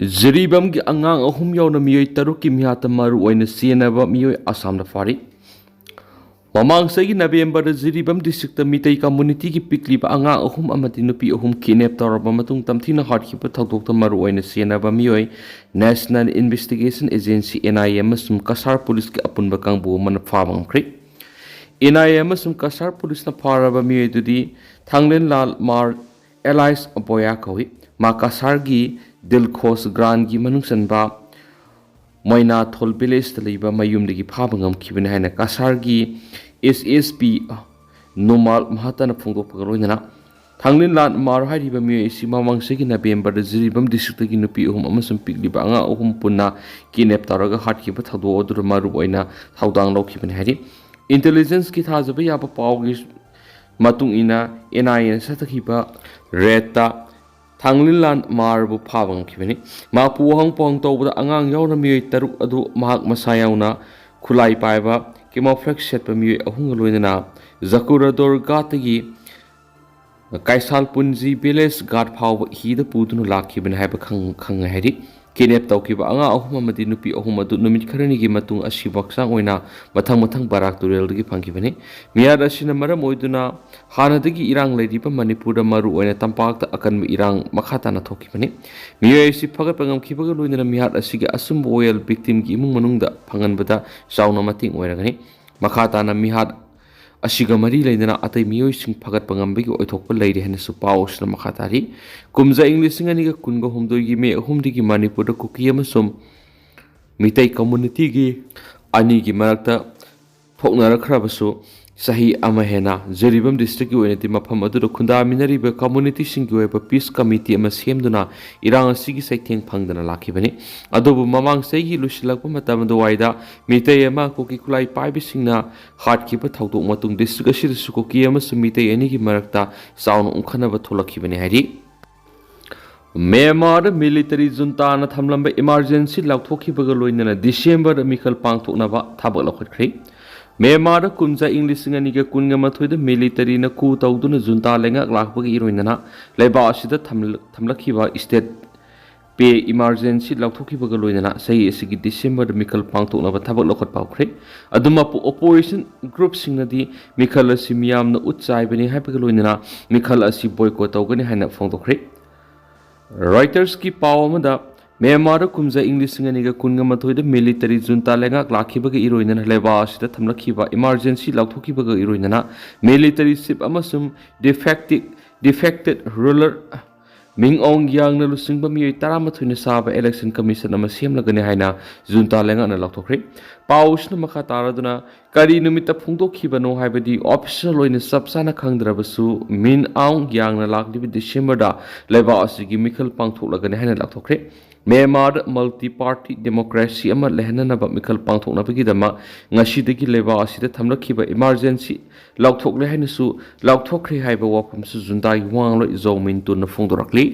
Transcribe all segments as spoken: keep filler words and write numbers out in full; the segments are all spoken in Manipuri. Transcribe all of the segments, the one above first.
ꯖꯤꯔꯤꯕꯥꯝꯒꯤ ꯑꯉꯥꯡ ꯑꯍꯨꯝ ꯌꯥꯎꯅ ꯃꯤꯑꯣꯏ ꯇꯔꯨꯛꯀꯤ ꯃꯤꯍꯥꯠꯇ ꯃꯔꯨ ꯑꯣꯏꯅ ꯆꯦꯟꯅꯕ ꯃꯤꯑꯣꯏ ꯑꯁꯥꯝꯗ ꯐꯥꯔꯤ꯫ ꯃꯃꯥꯡ ꯆꯍꯤꯒꯤ ꯅꯕꯦꯝꯕꯔꯗ ꯖꯤꯔꯤꯕꯥꯝ ꯗꯤꯁꯇ꯭ꯔꯤꯛꯇ ꯃꯤꯇꯩ ꯀꯝꯃ꯭ꯌꯨꯅꯤꯇꯤꯒꯤ ꯄꯤꯛꯂꯤꯕ ꯑꯉꯥꯡ ꯑꯍꯨꯝ ꯑꯃꯗꯤ ꯅꯨꯄꯤ ꯑꯍꯨꯝ ꯀꯤꯗꯅꯦꯞ ꯇꯧꯔꯕ ꯃꯇꯨꯡ ꯇꯝꯊꯤꯅ ꯍꯥꯠꯈꯤꯕ ꯊꯧꯗꯣꯛꯇ ꯃꯔꯨ ꯑꯣꯏꯅ ꯆꯦꯟꯅꯕ ꯃꯤꯑꯣꯏ National Investigation Agency, N I A, ꯑꯃꯁꯨꯡ ꯀꯁꯥꯔ ꯄꯨꯂꯤꯁꯀꯤ ꯑꯄꯨꯟꯕ ꯀꯥꯡꯕꯨ ꯑꯃꯅ ꯐꯥꯕ ꯉꯝꯈ꯭ꯔꯦ꯫ N I A ꯑꯃꯁꯨꯡ ꯀꯁꯥꯔ ꯄꯨꯂꯤꯁꯅ ꯐꯥꯔꯕ ꯃꯤꯑꯣꯏ ꯑꯗꯨꯗꯤ ꯊꯥꯡꯂꯦꯟꯂꯥꯜ ꯃꯥꯔ alias ꯕꯣꯌꯥ ꯀꯧꯏ꯫ ꯃꯥ ꯀꯁꯥꯔꯒꯤ ꯗꯤꯜꯈꯣꯁ ꯒ꯭ꯔꯥꯟꯒꯤ ꯃꯅꯨꯡ ꯆꯟꯕ ꯃꯣꯏꯅꯥꯊꯣꯜ ꯚꯤꯂꯦꯖꯇ ꯂꯩꯕ ꯃꯌꯨꯝꯗꯒꯤ ꯐꯥꯕ ꯉꯝꯈꯤꯕꯅꯤ ꯍꯥꯏꯅ ꯀꯁꯥꯔꯒꯤ S S P ꯅꯨꯃꯥꯜ ꯃꯍꯥꯇꯥꯅ ꯐꯣꯡꯗꯣꯛꯄꯒ ꯂꯣꯏꯅꯅ ꯊꯥꯡꯂꯤꯟꯂꯥꯟ ꯃꯥꯔ ꯍꯥꯏꯔꯤꯕ ꯃꯤꯑꯣꯏ ꯑꯁꯤ ꯃꯃꯥꯡ ꯆꯍꯤꯒꯤ ꯅꯕꯦꯝꯕꯔꯗ ꯖꯤꯔꯤꯕꯥꯝ ꯗꯤꯁꯇ꯭ꯔꯤꯛꯇꯒꯤ ꯅꯨꯄꯤ ꯑꯍꯨꯝ ꯑꯃꯁꯨꯡ ꯄꯤꯛꯂꯤꯕ ꯑꯉꯥꯡ ꯑꯍꯨꯝ ꯄꯨꯟꯅ ꯀꯤꯗꯅꯦꯞ ꯇꯧꯔꯒ ꯍꯥꯠꯈꯤꯕ ꯊꯧꯗꯣꯛ ꯑꯗꯨꯗ ꯃꯔꯨ ꯑꯣꯏꯅ ꯊꯧꯗꯥꯡ ꯂꯧꯈꯤꯕꯅꯤ ꯍꯥꯏꯔꯤ꯫ ꯏꯟꯇꯦꯂꯤꯖꯦꯟꯁꯀꯤ ꯊꯥꯖꯕ ꯌꯥꯕ ꯄꯥꯎꯒꯤ ꯃꯇꯨꯡ ꯏꯟꯅ N I Aꯅ ꯆꯠꯊꯈꯤꯕ ꯔꯦꯗꯇ ꯊꯥꯡꯂꯤꯟꯂꯥꯟ ꯃꯥꯔꯕꯨ ꯐꯥꯕ ꯉꯝꯈꯤꯕꯅꯤ꯫ ꯃꯍꯥꯛꯄꯨ ꯋꯥꯍꯪ ꯄꯥꯎꯍꯪ ꯇꯧꯕꯗ ꯑꯉꯥꯡ ꯌꯥꯎꯅ ꯃꯤꯑꯣꯏ ꯇꯔꯨꯛ ꯑꯗꯨ ꯃꯍꯥꯛ ꯃꯁꯥ ꯌꯥꯎꯅ ꯈꯨꯠꯂꯥꯏ ꯄꯥꯏꯕ camouflage ꯁꯦꯠꯄ ꯃꯤꯑꯣꯏ ꯑꯍꯨꯝꯒ ꯂꯣꯏꯅꯅ ꯖꯀꯨꯔꯥꯗꯣꯔ ꯒꯥꯠꯇꯒꯤ ꯀꯥꯏꯁꯥꯜꯄꯨꯟꯖꯤ ꯚꯤꯂꯦꯖ ꯒꯥꯠ ꯐꯥꯎꯕ ꯍꯤꯗ ꯄꯨꯗꯨꯅ ꯂꯥꯛꯈꯤꯕꯅꯤ ꯍꯥꯏꯕ ꯈꯪ-, ꯈꯪꯉꯦ ꯍꯥꯏꯔꯤ꯫ ꯀꯤꯗꯅꯦꯞ ꯇꯧꯈꯤꯕ ꯑꯉꯥꯡ ꯑꯍꯨꯝ ꯑꯃꯗꯤ ꯅꯨꯄꯤ ꯑꯍꯨꯝ ꯑꯗꯨ ꯅꯨꯃꯤꯠ ꯈꯔꯅꯤꯒꯤ ꯃꯇꯨꯡ ꯑꯁꯤꯕ ꯍꯛꯆꯥꯡ ꯑꯣꯏꯅ ꯃꯊꯪ ꯃꯊꯪ ꯕꯔꯥꯛ ꯇꯨꯔꯦꯜꯗꯒꯤ ꯐꯪꯈꯤꯕꯅꯤ꯫ ꯃꯤꯍꯥꯠ ꯑꯁꯤꯅ ꯃꯔꯝ ꯑꯣꯏꯗꯨꯅ ꯍꯥꯟꯅꯗꯒꯤ ꯏꯔꯥꯡ ꯂꯩꯔꯤꯕ ꯃꯅꯤꯄꯨꯔꯗ ꯃꯔꯨ ꯑꯣꯏꯅ ꯇꯝꯄꯥꯛꯇ ꯑꯀꯟꯕ ꯏꯔꯥꯡ ꯃꯈꯥ ꯇꯥꯅ ꯊꯣꯛꯈꯤꯕꯅꯤ꯫ ꯃꯤꯑꯣꯏ ꯑꯁꯤ ꯐꯒꯠꯄ ꯉꯝꯈꯤꯕꯒ ꯂꯣꯏꯅꯅ ꯃꯤꯍꯥꯠ ꯑꯁꯤꯒꯤ ꯑꯆꯨꯝꯕ ꯋꯥꯌꯦꯜ victimꯒꯤ ꯏꯃꯨꯡ ꯃꯅꯨꯡꯗ ꯐꯪꯍꯟꯕꯗ ꯆꯥꯎꯅ ꯃꯇꯦꯡ ꯑꯣꯏꯔꯒꯅꯤ꯫ ꯃꯈꯥ ꯇꯥꯅ ꯃꯤꯍꯥꯠ ꯑꯁꯤꯒ ꯃꯔꯤ ꯂꯩꯅꯅ ꯑꯇꯩ ꯃꯤꯑꯣꯏꯁꯤꯡ ꯐꯒꯠꯄ ꯉꯝꯕꯒꯤ ꯑꯣꯏꯊꯣꯛꯄ ꯂꯩꯔꯤ ꯍꯥꯏꯅꯁꯨ ꯄꯥꯎ ꯑꯁꯤꯅ ꯃꯈꯥ ꯇꯥꯔꯤ꯫ ꯀꯨꯝꯖꯥ ꯏꯪ ꯂꯤꯁꯤꯡ ꯑꯅꯤꯒ ꯀꯨꯟꯒ ꯍꯨꯝꯗꯣꯏꯒꯤ ꯃꯦ ꯑꯍꯨꯝꯗꯒꯤ ꯃꯅꯤꯄꯨꯔꯗ ꯀꯨꯀꯤ ꯑꯃꯁꯨꯡ ꯃꯤꯇꯩ ꯀꯝꯃ꯭ꯌꯨꯅꯤꯇꯤꯒꯤ ꯑꯅꯤꯒꯤ ꯃꯔꯛꯇ ꯊꯣꯛꯅꯔꯛꯈ꯭ꯔꯕꯁꯨ, ꯆꯍꯤ ꯑꯃ ꯍꯦꯟꯅ ꯖꯤꯔꯤꯕꯥꯝ ꯗꯤꯁꯇ꯭ꯔꯤꯛꯀꯤ ꯑꯣꯏꯅꯗꯤ ꯃꯐꯝ ꯑꯗꯨꯗ ꯈꯨꯟꯗꯥꯃꯤꯟꯅꯔꯤꯕ ꯀꯝꯃ꯭ꯌꯨꯅꯤꯇꯤꯁꯤꯡꯒꯤ ꯑꯣꯏꯕ peace committee ꯑꯃ ꯁꯦꯝꯗꯨꯅ ꯏꯔꯥꯡ ꯑꯁꯤꯒꯤ ꯆꯩꯊꯦꯡ ꯐꯪꯗꯅ ꯂꯥꯛꯈꯤꯕꯅꯤ꯫ ꯑꯗꯨꯕꯨ ꯃꯃꯥꯡ ꯆꯍꯤꯒꯤ ꯂꯣꯏꯁꯤꯜꯂꯛꯄ ꯃꯇꯝ ꯑꯗꯨꯋꯥꯏꯗ ꯃꯤꯇꯩ ꯑꯃ ꯀꯨꯀꯤ ꯈꯨꯠꯂꯥꯏ ꯄꯥꯏꯕꯁꯤꯡꯅ ꯍꯥꯠꯈꯤꯕ ꯊꯧꯗꯣꯛ ꯃꯇꯨꯡ ꯗꯤꯁꯇ꯭ꯔꯤꯛ ꯑꯁꯤꯗꯁꯨ ꯀꯨꯀꯤ ꯑꯃꯁꯨꯡ ꯃꯤꯇꯩ ꯑꯅꯤꯒꯤ ꯃꯔꯛꯇ ꯆꯥꯎꯅ ꯎꯪꯈꯠꯅꯕ ꯊꯣꯛꯂꯛꯈꯤꯕꯅꯤ ꯍꯥꯏꯔꯤ꯫ ꯃ꯭ꯌꯥꯟꯃꯥꯔꯗ ꯃꯤꯂꯤꯇꯔꯤ ꯖꯨꯟꯇꯥꯅ ꯊꯝꯂꯝꯕ emergency ꯂꯧꯊꯣꯛꯈꯤꯕꯒ ꯂꯣꯏꯅꯅ ꯗꯤꯁꯦꯝꯕꯔꯗ ꯃꯤꯈꯜ ꯄꯥꯡꯊꯣꯛꯅꯕ ꯊꯕꯛ ꯂꯧꯈꯠꯈ꯭ꯔꯦ꯫ ꯃ꯭ꯌꯥꯟꯃꯥꯔꯗ ꯀꯨꯝꯖꯥ ꯏꯪ ꯂꯤꯁꯤꯡ ꯑꯅꯤꯒ ꯀꯨꯟꯒ ꯃꯥꯊꯣꯏꯗ ꯃꯤꯂꯤꯇꯔꯤꯅ coup ꯇꯧꯗꯨꯅ ꯖꯨꯟꯇꯥ ꯂꯩꯉꯥꯛ ꯂꯥꯛꯄꯒꯤ ꯏꯔꯣꯏꯅꯅ ꯂꯩꯕꯥꯛ ꯑꯁꯤꯗ ꯊꯝꯂ-, ꯊꯝꯂꯛꯈꯤꯕ state pay emergency ꯂꯥꯎꯊꯣꯛꯈꯤꯕꯒ ꯂꯣꯏꯅꯅ ꯆꯍꯤ ꯑꯁꯤꯒꯤ ꯗꯤꯁꯦꯝꯕꯔꯗ ꯃꯤꯈꯜ ꯄꯥꯡꯊꯣꯛꯅꯕ ꯊꯕꯛ ꯂꯧꯈꯠꯄ ꯍꯧꯈ꯭ꯔꯦ꯫ ꯑꯗꯨꯃꯛꯄꯨ opposition groupꯁꯤꯡꯅꯗꯤ ꯃꯤꯈꯜ ꯑꯁꯤ ꯃꯤꯌꯥꯝꯅ ꯎꯠ ꯆꯥꯏꯕꯅꯤ ꯍꯥꯏꯕꯒ ꯂꯣꯏꯅꯅ ꯃꯤꯈꯜ ꯑꯁꯤ boycott ꯇꯧꯒꯅꯤ ꯍꯥꯏꯅ ꯐꯣꯡꯗꯣꯛꯈ꯭ꯔꯦ꯫ Reutersꯀꯤ ꯄꯥꯎ ꯑꯃꯗ, ꯃ꯭ꯌꯥꯟꯃꯥꯔꯗ ꯀꯨꯝꯖꯥ ꯏꯪ ꯂꯤꯁꯤꯡ ꯑꯅꯤꯒ ꯀꯨꯟꯒ ꯃꯥꯊꯣꯏꯗ military junta ꯂꯩꯉꯥꯛ ꯂꯥꯛꯈꯤꯕꯒ ꯏꯔꯣꯏꯅꯅ ꯂꯩꯕꯥꯛ ꯑꯁꯤꯗ ꯊꯝꯂꯛꯈꯤꯕ emergency ꯂꯥꯎꯊꯣꯛꯈꯤꯕꯒ ꯏꯔꯣꯏꯅꯅ military chief ꯑꯃꯁꯨꯡ defective, defected ruler ꯃꯤꯡ ꯑꯣꯡ ꯌꯥꯡꯅ ꯂꯨꯆꯤꯡꯕ ꯃꯤꯑꯣꯏ ꯇꯔꯥꯃꯥꯊꯣꯏꯅ ꯁꯥꯕ election commission ꯑꯃ ꯁꯦꯝꯂꯒꯅꯤ ꯍꯥꯏꯅ junta ꯂꯩꯉꯥꯛꯅ ꯂꯥꯎꯊꯣꯛꯈ꯭ꯔꯦ꯫ ꯄꯥꯎꯁꯤꯅ ꯃꯈꯥ ꯇꯥꯔꯗꯨꯅ, ꯀꯔꯤ ꯅꯨꯃꯤꯠꯇ ꯐꯣꯡꯗꯣꯛꯈꯤꯕꯅꯣ ꯍꯥꯏꯕꯗꯤ official ꯑꯣꯏꯅ ꯆꯞ ꯆꯥꯅ ꯈꯪꯗ꯭ꯔꯕꯁꯨ, ꯃꯤꯟ ꯑꯥꯎꯡ ꯌꯥꯡꯅ ꯂꯥꯛꯂꯤꯕ ꯗꯤꯁꯦꯝꯕꯔꯗ ꯂꯩꯕꯥꯛ ꯑꯁꯤꯒꯤ ꯃꯤꯈꯜ ꯄꯥꯡꯊꯣꯛꯂꯒꯅꯤ ꯍꯥꯏꯅ ꯂꯥꯎꯊꯣꯛꯈ꯭ꯔꯦ꯫ ꯃ꯭ꯌꯥꯟꯃꯥꯔꯗ multi party democracy ꯑꯃ ꯂꯩꯍꯟꯅꯅꯕ ꯃꯤꯈꯜ ꯄꯥꯡꯊꯣꯛꯅꯕꯒꯤꯗꯃꯛ ꯉꯁꯤꯗꯒꯤ ꯂꯩꯕꯥꯛ ꯑꯁꯤꯗ ꯊꯝꯂꯛꯈꯤꯕ emergency ꯂꯥꯎꯊꯣꯛꯂꯦ ꯍꯥꯏꯅꯁꯨ ꯂꯥꯎꯊꯣꯛꯈ꯭ꯦ ꯍꯥꯏꯕ ꯋꯥꯐꯝꯁꯨ juntaꯒꯤ ꯋꯥ ꯉꯥꯡꯂꯣꯏ ꯖꯧ ꯃꯤꯟ ꯇꯨꯟꯅ ꯐꯣꯡꯗꯣꯔꯛꯂꯤ꯫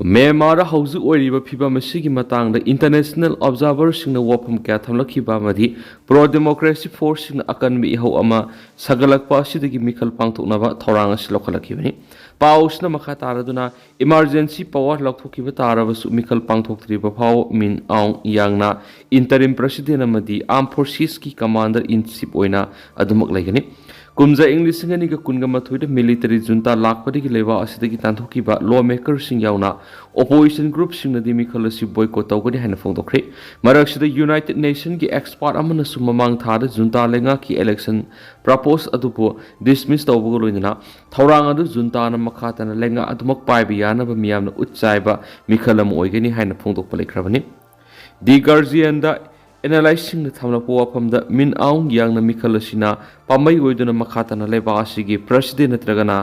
ꯃ꯭ꯌꯥꯟꯃꯥꯔꯗ ꯍꯧꯖꯤꯛ ꯑꯣꯏꯔꯤꯕ ꯐꯤꯕꯝ ꯑꯁꯤꯒꯤ ꯃꯇꯥꯡꯗ international observerꯁꯤꯡꯅ ꯋꯥꯐꯝ ꯀꯌꯥ ꯊꯝꯂꯛꯈꯤꯕ ꯑꯃꯗꯤ pro democracy forceꯁꯤꯡꯅ ꯑꯀꯟꯕ ꯏꯍꯧ ꯑꯃ ꯁꯥꯒꯠꯂꯛꯄ ꯑꯁꯤꯗꯒꯤ ꯃꯤꯈꯜ ꯄꯥꯡꯊꯣꯛꯅꯕ ꯊꯧꯔꯥꯡ ꯑꯁꯤ ꯂꯧꯈꯠꯂꯛꯈꯤꯕꯅꯤ꯫ ꯄꯥꯎꯁꯤꯅ ꯃꯈꯥ ꯇꯥꯔꯗꯨꯅ, emergency power ꯂꯧꯊꯣꯛꯈꯤꯕ ꯇꯥꯔꯕꯁꯨ ꯃꯤꯈꯜ ꯄꯥꯡꯊꯣꯛꯇ꯭ꯔꯤꯕ ꯐꯥꯎ ꯃꯤꯟ ꯑꯥꯎꯡ ꯌꯥꯡꯅ interim president ꯑꯃꯗꯤ armed forcesꯀꯤ commander in chief ꯑꯣꯏꯅ ꯑꯗꯨꯃꯛ ꯂꯩꯒꯅꯤ꯫ ꯀꯨꯝꯖꯥ ꯏꯪ ꯂꯤꯁꯤꯡ ꯑꯅꯤꯒ ꯀꯨꯟꯒ ꯃꯥꯊꯣꯏꯗ military junta ꯂꯥꯛꯄꯗꯒꯤ ꯂꯩꯕꯥꯛ ꯑꯁꯤꯗꯒꯤ ꯇꯥꯟꯊꯣꯛꯈꯤꯕ lawmakerꯁꯤꯡ ꯌꯥꯎꯅ opposition groupꯁꯤꯡꯅꯗꯤ ꯃꯤꯈꯜ ꯑꯁꯤ boycott ꯇꯧꯒꯅꯤ ꯍꯥꯏꯅ ꯐꯣꯡꯗꯣꯛꯈ꯭ꯔꯦ꯫ ꯃꯔꯛꯁꯤꯗ United Nationꯒꯤ expert ꯑꯃꯅꯁꯨ ꯃꯃꯥꯡ ꯊꯥꯗ junta ꯂꯩꯉꯥꯛꯀꯤ election propose ꯑꯗꯨꯕꯨ dismiss ꯇꯧꯕꯒ ꯂꯣꯏꯅꯅ ꯊꯧꯔꯥꯡ ꯑꯗꯨ juntaꯅ ꯃꯈꯥ ꯇꯥꯅ ꯂꯩꯉꯥꯛ ꯑꯗꯨꯃꯛ ꯄꯥꯏꯕ ꯌꯥꯅꯕ ꯃꯤꯌꯥꯝꯅ ꯎꯠ ꯆꯥꯏꯕ ꯃꯤꯈꯜ ꯑꯃ ꯑꯣꯏꯒꯅꯤ ꯍꯥꯏꯅ ꯐꯣꯡꯗꯣꯛꯄ ꯂꯩꯈ꯭ꯔꯕꯅꯤ꯫ The Guardianꯗ analystꯁꯤꯡꯅ ꯊꯝꯂꯛꯄ ꯋꯥꯐꯝꯗ, ꯃꯤꯟ ꯑꯥꯎꯡ ꯌꯥꯡꯅ ꯃꯤꯈꯜ ꯑꯁꯤꯅ ꯄꯥꯝꯕꯩ ꯑꯣꯏꯗꯨꯅ ꯃꯈꯥ ꯇꯥꯅ ꯂꯩꯕꯥꯛ ꯑꯁꯤꯒꯤ president ꯅꯠꯇ꯭ꯔꯒꯅ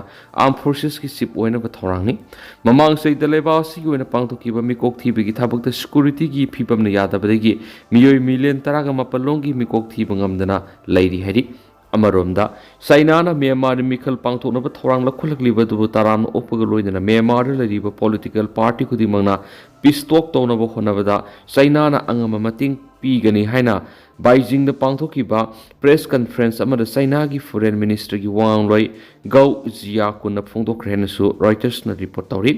armed forcesꯀꯤ chief ꯑꯣꯏꯅꯕ ꯊꯧꯔꯥꯡꯅꯤ꯫ ꯃꯃꯥꯡ ꯆꯍꯤꯗ ꯂꯩꯕꯥꯛ ꯑꯁꯤꯒꯤ ꯑꯣꯏꯅ ꯄꯥꯡꯊꯣꯛꯈꯤꯕ ꯃꯤꯀꯣꯛ ꯊꯤꯕꯒꯤ ꯊꯕꯛꯇ securityꯒꯤ ꯐꯤꯕꯝꯅ ꯌꯥꯗꯕꯗꯒꯤ ꯃꯤꯑꯣꯏ million ꯇꯔꯥꯒ ꯃꯥꯄꯜ ꯂꯣꯝꯒꯤ ꯃꯤꯀꯣꯛ ꯊꯤꯕ ꯉꯝꯗꯅ ꯂꯩꯔꯤ ꯍꯥꯏꯔꯤ꯫ ꯑꯃꯔꯣꯝꯗ, ꯆꯩꯅꯥꯅ ꯃ꯭ꯌꯥꯟꯃꯥꯔꯗ ꯃꯤꯈꯜ ꯄꯥꯡꯊꯣꯛꯅꯕ ꯊꯧꯔꯥꯡ ꯂꯧꯈꯠꯂꯛꯂꯤꯕ ꯑꯗꯨꯕꯨ ꯇꯔꯥꯝꯅ ꯑꯣꯛꯄꯒ ꯂꯣꯏꯅꯅ ꯃ꯭ꯌꯥꯟꯃꯥꯔꯗ ꯂꯩꯔꯤꯕ political party ꯈꯨꯗꯤꯡꯃꯛꯅ peace talk ꯇꯧꯅꯕ ꯍꯣꯠꯅꯕꯗ ꯆꯩꯅꯥꯅ ꯑꯉꯝꯕ ꯃꯇꯦꯡ ꯄꯤꯒꯅꯤ ꯍꯥꯏꯅ ꯕꯥꯏꯖꯤꯡꯗ ꯄꯥꯡꯊꯣꯛꯈꯤꯕ press conference ꯑꯃꯗ ꯆꯩꯅꯥꯒꯤ foreign ministerꯒꯤ ꯋꯥ ꯉꯥꯡꯂꯣꯏ ꯒꯧ ꯖꯤꯌꯥꯀꯨꯟꯅ ꯐꯣꯡꯗꯣꯛꯈ꯭ꯔꯦ ꯍꯥꯏꯅꯁꯨ Reutersꯅ report ꯇꯧꯔꯤ꯫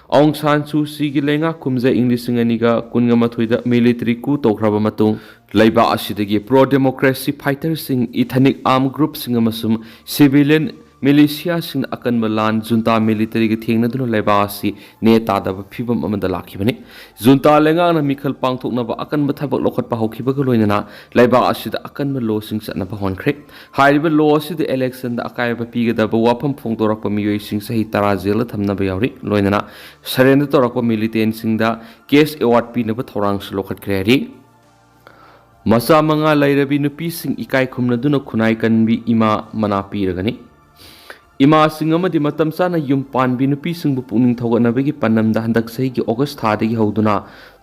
ꯑꯥꯎꯡ ꯁꯥꯟ ꯁꯨ ꯆꯤꯒꯤ ꯂꯩꯉꯥꯛ ꯀꯨꯝꯖꯥ ꯏꯪ ꯂꯤꯁꯤꯡ ꯑꯅꯤꯒ ꯀꯨꯟꯒ ꯃꯥꯊꯣꯏꯗ military coup ꯇꯧꯈ꯭ꯔꯕ ꯃꯇꯨꯡ, ꯂꯩꯕꯥꯛ ꯑꯁꯤꯗꯒꯤ pro democracy fighterꯁꯤꯡ, ethnic armed groupꯁꯤꯡ ꯑꯃꯁꯨꯡ civilian militiaꯁꯤꯡꯅ ꯑꯀꯟꯕ ꯂꯥꯟ junta militaryꯒ ꯊꯦꯡꯅꯗꯨꯅ ꯂꯩꯕꯥꯛ ꯑꯁꯤ ꯅꯦ ꯇꯥꯗꯕ ꯐꯤꯕꯝ ꯑꯃꯗ ꯂꯥꯛꯈꯤꯕꯅꯤ꯫ Junta ꯂꯩꯉꯥꯛꯅ ꯃꯤꯈꯜ ꯄꯥꯡꯊꯣꯛꯅꯕ ꯑꯀꯟꯕ ꯊꯕꯛ ꯂꯧꯈꯠꯄ ꯍꯧꯈꯤꯕꯒ ꯂꯣꯏꯅꯅ ꯂꯩꯕꯥꯛ ꯑꯁꯤꯗ ꯑꯀꯟꯕ lawꯁꯤꯡ ꯆꯠꯅꯕ ꯍꯧꯍꯟꯈ꯭ꯔꯦ꯫ ꯍꯥꯏꯔꯤꯕ law ꯑꯁꯤꯗ electionꯗ ꯑꯀꯥꯏꯕ ꯄꯤꯒꯗꯕ ꯋꯥꯐꯝ ꯐꯣꯡꯗꯣꯔꯛꯄ ꯃꯤꯑꯣꯏꯁꯤꯡ ꯆꯍꯤ ꯇꯔꯥ ꯖꯦꯜꯗ ꯊꯝꯅꯕ ꯌꯥꯎꯔꯤ꯫ ꯂꯣꯏꯅꯅ surrender ꯇꯧꯔꯛꯄ militantꯁꯤꯡꯗ cash award ꯄꯤꯅꯕ ꯊꯧꯔꯥꯡꯁꯨ ꯂꯧꯈꯠꯈ꯭ꯔꯦ ꯍꯥꯏꯔꯤ꯫ ꯃꯆꯥ ꯃꯉꯥ ꯂꯩꯔꯕꯤ ꯅꯨꯄꯤꯁꯤꯡ ꯏꯀꯥꯏ ꯈꯨꯝꯅꯗꯨꯅ ꯈꯨꯟꯅꯥꯏ ꯀꯟꯕꯤ ꯏꯃꯥ ꯃꯅꯥ ꯄꯤꯔꯒꯅꯤ꯫ ꯏꯃꯥꯁꯤꯡ ꯑꯃꯗꯤ ꯃꯇꯝ ꯆꯥꯅ ꯌꯨꯝ ꯄꯥꯟꯕꯤ ꯅꯨꯄꯤꯁꯤꯡꯕꯨ ꯄꯨꯛꯅꯤꯡ ꯊꯧꯒꯠꯅꯕꯒꯤ ꯄꯥꯟꯗꯝꯗ ꯍꯟꯗꯛ ꯆꯍꯤꯒꯤ August ꯊꯥꯗꯒꯤ ꯍꯧꯗꯨꯅ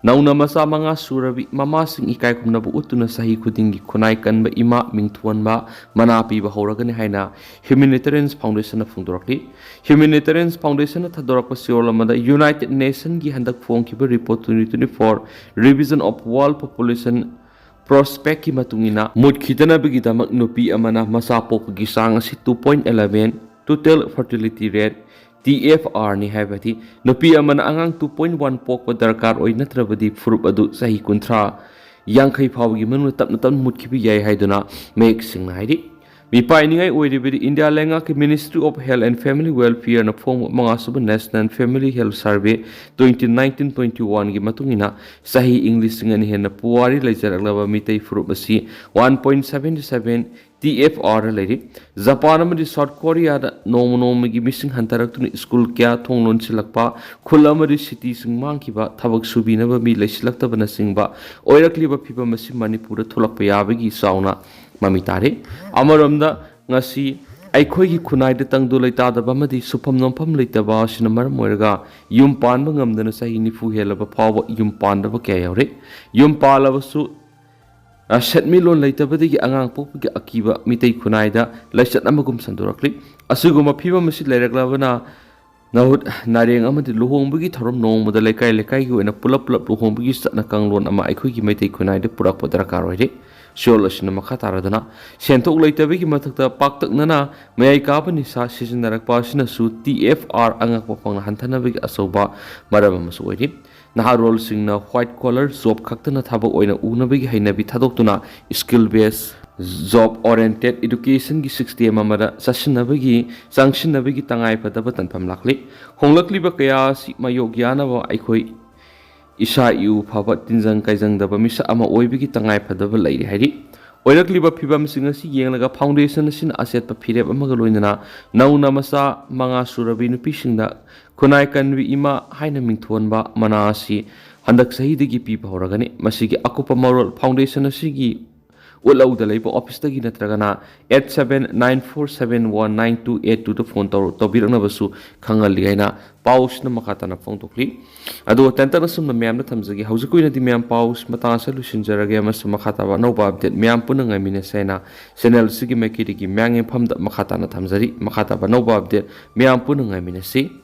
ꯅꯧꯅ ꯃꯆꯥ ꯃꯉꯥ ꯁꯨꯔꯕꯤ ꯃꯃꯥꯁꯤꯡ ꯏꯀꯥꯏ ꯈꯨꯝꯅꯕ ꯎꯠꯇꯨꯅ ꯆꯍꯤ ꯈꯨꯗꯤꯡꯒꯤ ꯈꯨꯟꯅꯥꯏ ꯀꯟꯕ ꯏꯃꯥ ꯃꯤꯡ ꯊꯣꯟꯕ ꯃꯅꯥ ꯄꯤꯕ ꯍꯧꯔꯒꯅꯤ ꯍꯥꯏꯅ Humanitarian Foundationꯅ ꯐꯣꯡꯗꯣꯔꯛꯂꯤ꯫ Humanitarian Foundationꯅ ꯊꯥꯗꯣꯔꯛꯄ ꯆꯦꯔꯣꯜ ꯑꯃꯗ United Nationꯒꯤ ꯍꯟꯗꯛ ꯐꯣꯡꯈꯤꯕ report twenty twenty-four Revision of World Population Prospectꯀꯤ ꯃꯇꯨꯡ ꯏꯟꯅ, ꯃꯨꯠꯈꯤꯗꯅꯕꯒꯤꯗꯃꯛ ꯅꯨꯄꯤ ꯑꯃꯅ ꯃꯆꯥ ꯄꯣꯛꯄꯒꯤ ꯆꯥꯡ ꯑꯁꯤ two point eleven, total fertility rate, T F R ꯅꯤ ꯍꯥꯏꯕꯗꯤ ꯅꯨꯄꯤ ꯑꯃꯅ ꯑꯉꯥꯡ two point one ꯄꯣꯛꯄ ꯗꯔꯀꯥꯔ ꯑꯣꯏ, ꯅꯠꯇ꯭ꯔꯕꯗꯤ ꯐꯨꯔꯨꯞ ꯑꯗꯨ ꯆꯍꯤ ꯀꯨꯟꯊ꯭ꯔꯥ, ꯌꯥꯡꯈꯩ ꯐꯥꯎꯕꯒꯤ ꯃꯅꯨꯡꯗ ꯇꯞꯅ ꯇꯞꯅ ꯃꯨꯠꯈꯤꯕ ꯌꯥꯏ ꯍꯥꯏꯗꯨꯅ ꯃꯌꯦꯛ ꯁꯦꯡꯅ ꯍꯥꯏꯔꯤ꯫ ꯃꯤꯄꯥꯏꯅꯤꯡꯉꯥꯏ ꯑꯣꯏꯔꯤꯕꯗꯤ ꯏꯟꯗꯤꯌꯥ ꯂꯩꯉꯥꯛꯀꯤ Ministry of Health and Family Welfareꯅ ꯐꯣꯡꯕ ꯃꯉꯥꯁꯨꯕ National Family Health Survey twenty nineteen twenty-oneꯒꯤ ꯃꯇꯨꯡ ꯏꯟꯅ, ꯆꯍꯤ ꯏꯪ ꯂꯤꯁꯤꯡ ꯑꯅꯤ ꯍꯦꯟꯅ ꯄꯨꯋꯥꯔꯤ ꯂꯩꯖꯔꯛꯂꯕ ꯃꯤꯇꯩ ꯐꯨꯔꯨꯞ ꯑꯁꯤ one point seven seven T F R ꯂꯩꯔꯤ꯫ ꯖꯄꯥꯟ ꯑꯃꯗꯤ ꯁꯥꯎꯠ ꯀꯣꯔꯤꯌꯥꯗ ꯅꯣꯡꯃ ꯅꯣꯡꯃꯒꯤ ꯃꯤꯁꯤꯡ ꯍꯟꯊꯔꯛꯇꯨꯅ ꯁ꯭ꯀꯨꯜ ꯀꯌꯥ ꯊꯣꯡ ꯂꯣꯟꯁꯤꯜꯂꯛꯄ, ꯈꯨꯜ ꯑꯃꯗꯤ cityꯁꯤꯡ ꯃꯥꯡꯈꯤꯕ, ꯊꯕꯛ ꯁꯨꯕꯤꯅꯕ ꯃꯤ ꯂꯩꯁꯤꯜꯂꯛꯇꯕꯅꯆꯤꯡꯕ ꯑꯣꯏꯔꯛꯂꯤꯕ ꯐꯤꯚꯝ ꯑꯁꯤ ꯃꯅꯤꯄꯨꯔꯗ ꯊꯣꯛꯂꯛꯄ ꯌꯥꯕꯒꯤ ꯆꯥꯎꯅ ꯃꯃꯤ ꯇꯥꯔꯤ꯫ ꯑꯃꯔꯣꯝꯗ, ꯉꯁꯤ ꯑꯩꯈꯣꯏꯒꯤ ꯈꯨꯟꯅꯥꯏꯗ ꯇꯪꯗꯨ ꯂꯩꯇꯥꯗꯕ ꯑꯃꯗꯤ ꯁꯨꯐꯝ ꯅꯣꯝꯐꯝ ꯂꯩꯇꯕ ꯑꯁꯤꯅ ꯃꯔꯝ ꯑꯣꯏꯔꯒ ꯌꯨꯝ ꯄꯥꯟꯕ ꯉꯝꯗꯅ ꯆꯍꯤ ꯅꯤꯐꯨ ꯍꯦꯜꯂꯕ ꯐꯥꯎꯕ ꯌꯨꯝ ꯄꯥꯟꯗꯕ ꯀꯌꯥ ꯌꯥꯎꯔꯤ꯫ ꯌꯨꯝ ꯄꯥꯜꯂꯕꯁꯨ, ꯑ, ꯁꯦꯟꯃꯤꯠꯂꯣꯟ ꯂꯩꯇꯕꯗꯒꯤ ꯑꯉꯥꯡ ꯄꯣꯛꯄꯒꯤ ꯑꯀꯤꯕ ꯃꯤꯇꯩ ꯈꯨꯟꯅꯥꯏꯗ ꯂꯩꯆꯠ ꯑꯃꯒꯨꯝ ꯁꯟꯗꯣꯔꯛꯂꯤ꯫ ꯑꯁꯤꯒꯨꯝꯕ ꯐꯤꯕꯝ ꯑꯁꯤ ꯂꯩꯔꯛꯂꯕꯅ ꯅꯥꯍꯨꯠ ꯅꯥꯔꯦꯡ ꯑꯃꯗꯤ ꯂꯨꯍꯣꯡꯕꯒꯤ ꯊꯧꯔꯝ ꯅꯣꯡꯃꯗ ꯂꯩꯀꯥꯏ ꯂꯩꯀꯥꯏꯒꯤ ꯑꯣꯏꯅ ꯄꯨꯂꯞ ꯄꯨꯂꯞ ꯂꯨꯍꯣꯡꯕꯒꯤ ꯆꯠꯅ ꯀꯥꯡꯂꯣꯟ ꯑꯃ ꯑꯩꯈꯣꯏꯒꯤ ꯃꯩꯇꯩ ꯈꯨꯟꯅꯥꯏꯗ ꯄꯨꯔꯛꯄ ꯗꯔꯀꯥꯔ ꯑꯣꯏꯔꯤ꯫ ꯁꯤꯑꯣꯜ ꯑꯁꯤꯅ ꯃꯈꯥ ꯇꯥꯔꯗꯨꯅ, ꯁꯦꯟꯊꯣꯛ ꯂꯩꯇꯕꯒꯤ ꯃꯊꯛꯇ ꯄꯥꯛꯇꯛꯅꯅ ꯃꯌꯥꯏ ꯀꯥꯕ ꯅꯤꯁꯥ ꯁꯤꯖꯤꯟꯅꯔꯛꯄ ꯑꯁꯤꯅꯁꯨ ꯇꯤ ꯑꯦꯐ ꯑꯥꯔ ꯑꯉꯛꯄ ꯐꯪꯅ ꯍꯟꯊꯅꯕꯒꯤ ꯑꯆꯧꯕ ꯃꯔꯝ ꯑꯃꯁꯨ ꯑꯣꯏꯔꯤ꯫ ꯅꯍꯥꯔꯣꯜꯁꯤꯡꯅ white collar job ꯈꯛꯇꯅ ꯊꯕꯛ ꯑꯣꯏꯅ ꯎꯅꯕꯒꯤ ꯍꯩꯅꯕꯤ ꯊꯥꯗꯣꯛꯇꯨꯅ, skill based, job oriented education ꯒꯤ system ꯑꯃꯗ ꯆꯠꯁꯤꯟꯅꯕꯒꯤ, ꯆꯪꯁꯤꯟꯅꯕꯒꯤ ꯇꯉꯥꯏꯐꯗꯕ ꯇꯥꯟꯐꯝ ꯂꯥꯛꯂꯤ꯫ ꯍꯣꯡꯂꯛꯂꯤꯕ ꯀꯌꯥ ꯑꯁꯤ ꯃꯥꯌꯣꯛ ꯌꯥꯅꯕ ꯑꯩꯈꯣꯏ ꯏꯁꯥ ꯏꯎ ꯐꯕ, ꯇꯤꯟꯖꯪ ꯀꯥꯏꯖꯪꯗꯕ ꯃꯤꯁꯛ ꯑꯃ ꯑꯣꯏꯕꯒꯤ ꯇꯉꯥꯏꯐꯗꯕ ꯂꯩꯔꯤ ꯍꯥꯏꯔꯤ꯫ ꯑꯣꯏꯔꯛꯂꯤꯕ ꯐꯤꯕꯝꯁꯤꯡ ꯑꯁꯤ ꯌꯦꯡꯂꯒ foundation ꯑꯁꯤꯅ ꯑꯆꯦꯠꯄ ꯐꯤꯔꯦꯞ ꯑꯃꯒ ꯂꯣꯏꯅꯅ ꯅꯧꯅ ꯃꯆꯥ ꯃꯉꯥ ꯁꯨꯔꯕꯤ ꯅꯨꯄꯤꯁꯤꯡꯗ ꯈꯨꯟꯅꯥꯏ ꯀꯟꯕꯤ ꯏꯃꯥ ꯍꯥꯏꯅ ꯃꯤꯡꯊꯣꯟꯕ ꯃꯅꯥ ꯑꯁꯤ ꯍꯟꯗꯛ ꯆꯍꯤꯗꯒꯤ ꯄꯤꯕ ꯍꯧꯔꯒꯅꯤ꯫ ꯃꯁꯤꯒꯤ ꯑꯀꯨꯞꯄ ꯃꯔꯣꯜ foundation ꯑꯁꯤꯒꯤ ꯎꯠꯂꯧꯗ ꯂꯩꯕ office ꯇꯒꯤ ꯅꯠꯇ꯭ꯔꯒꯅ eight seven nine four seven one nine two eight two ꯗ phone ꯇꯧꯔ-, ꯇꯧꯕꯤꯔꯛꯅꯕꯁꯨ ꯈꯪꯍꯜꯂꯤ ꯍꯥꯏꯅ ꯄꯥꯎꯁꯤꯅ ꯃꯈꯥ ꯇꯥꯅ ꯐꯣꯡꯗꯣꯛꯂꯤ꯫ ꯑꯗꯣ ꯇꯦꯟꯇꯛꯅ ꯑꯁꯨꯝꯅ ꯃꯌꯥꯝꯗ ꯊꯝꯖꯒꯦ꯫ ꯍꯧꯖꯤꯛꯀꯤ ꯑꯣꯏꯅꯗꯤ ꯃꯌꯥꯝ ꯄꯥꯎꯁꯤ ꯃꯇꯥꯡ ꯑꯁꯤꯗ ꯂꯣꯏꯁꯤꯟꯖꯔꯒꯦ, ꯑꯃꯁꯨꯡ ꯃꯈꯥ ꯇꯥꯕ ꯑꯅꯧꯕ update ꯃꯌꯥꯝ ꯄꯨꯟꯅ ꯉꯥꯏꯃꯤꯟꯅꯁꯦ ꯍꯥꯏꯅ channel ꯑꯁꯤꯒꯤ ꯃꯥꯏꯀꯩꯗꯒꯤ ꯃꯌꯥꯝꯒꯤ ꯃꯐꯝꯗ ꯃꯈꯥ ꯇꯥꯅ ꯊꯝꯖꯔꯤ꯫ ꯃꯈꯥ ꯇꯥꯕ ꯑꯅꯧꯕ update ꯃꯌꯥꯝ ꯄꯨꯟꯅ ꯉꯥꯏꯃꯤꯟꯅꯁꯤ꯫